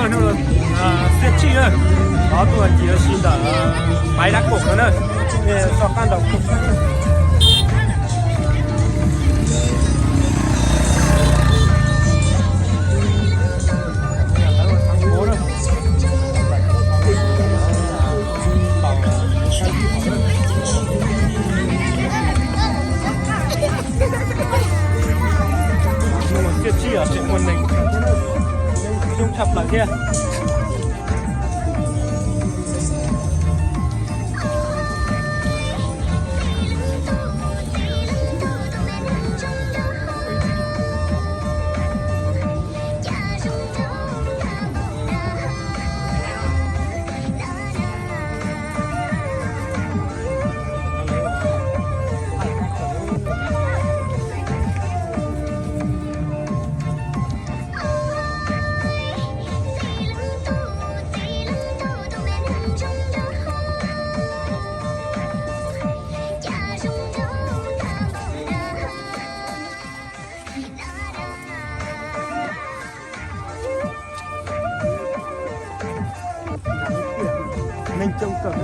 Xiab tsij na, qhov tuaj ces yuav si ntawm Paiv Dab Kaum no na, so qab nraum. Xiab tsij os, tseem muaj neeg, coob tshaj plaws thiab. Neeg coob kawg.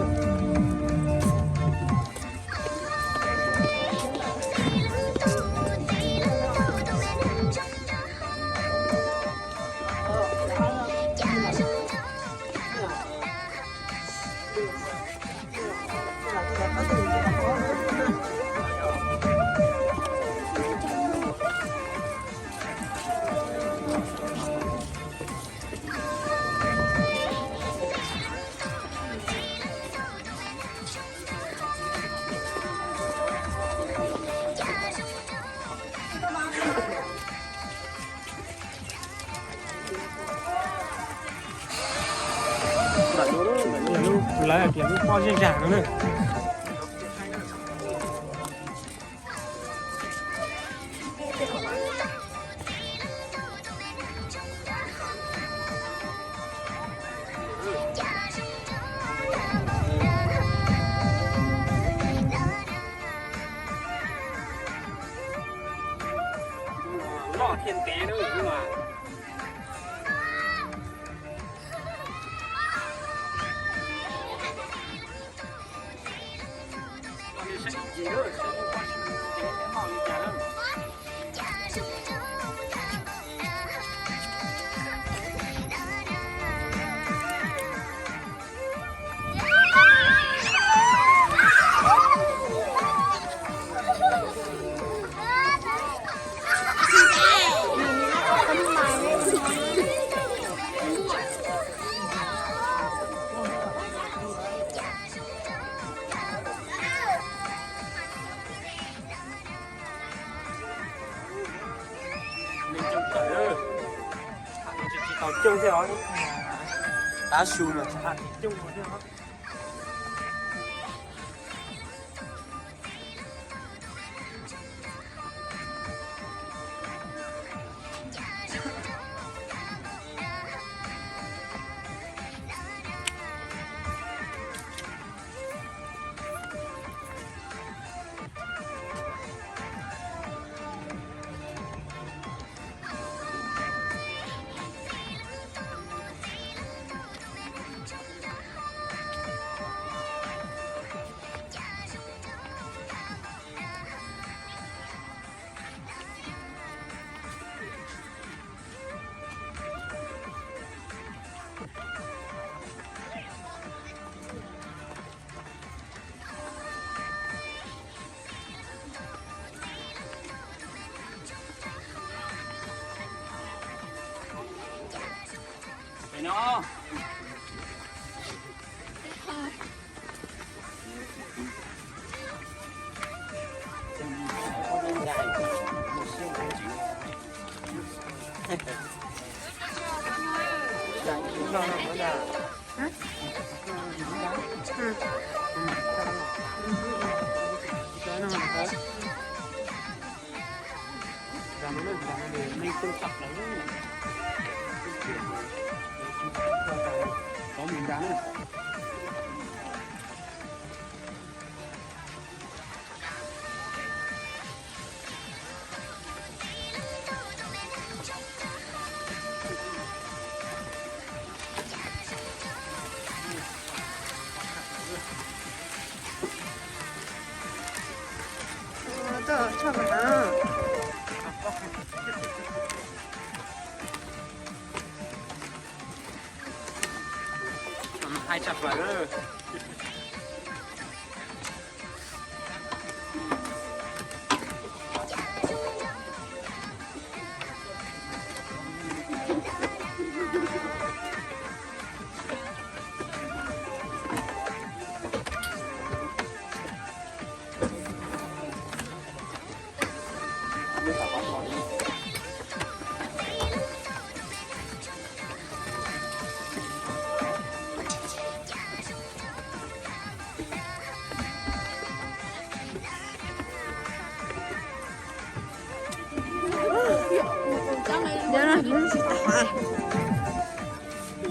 Lawv hais tias lub pob zeb zag no na. Loj thiaj ntev na mas. Tsis tau coob thiab os. Tav su no tsis tau coob thiab os. Tshaj plaws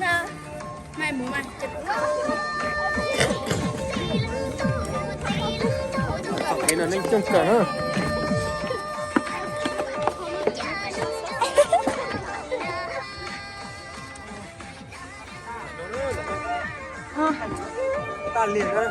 na. Qhov kev no neeg coob kawg na. Tag li na.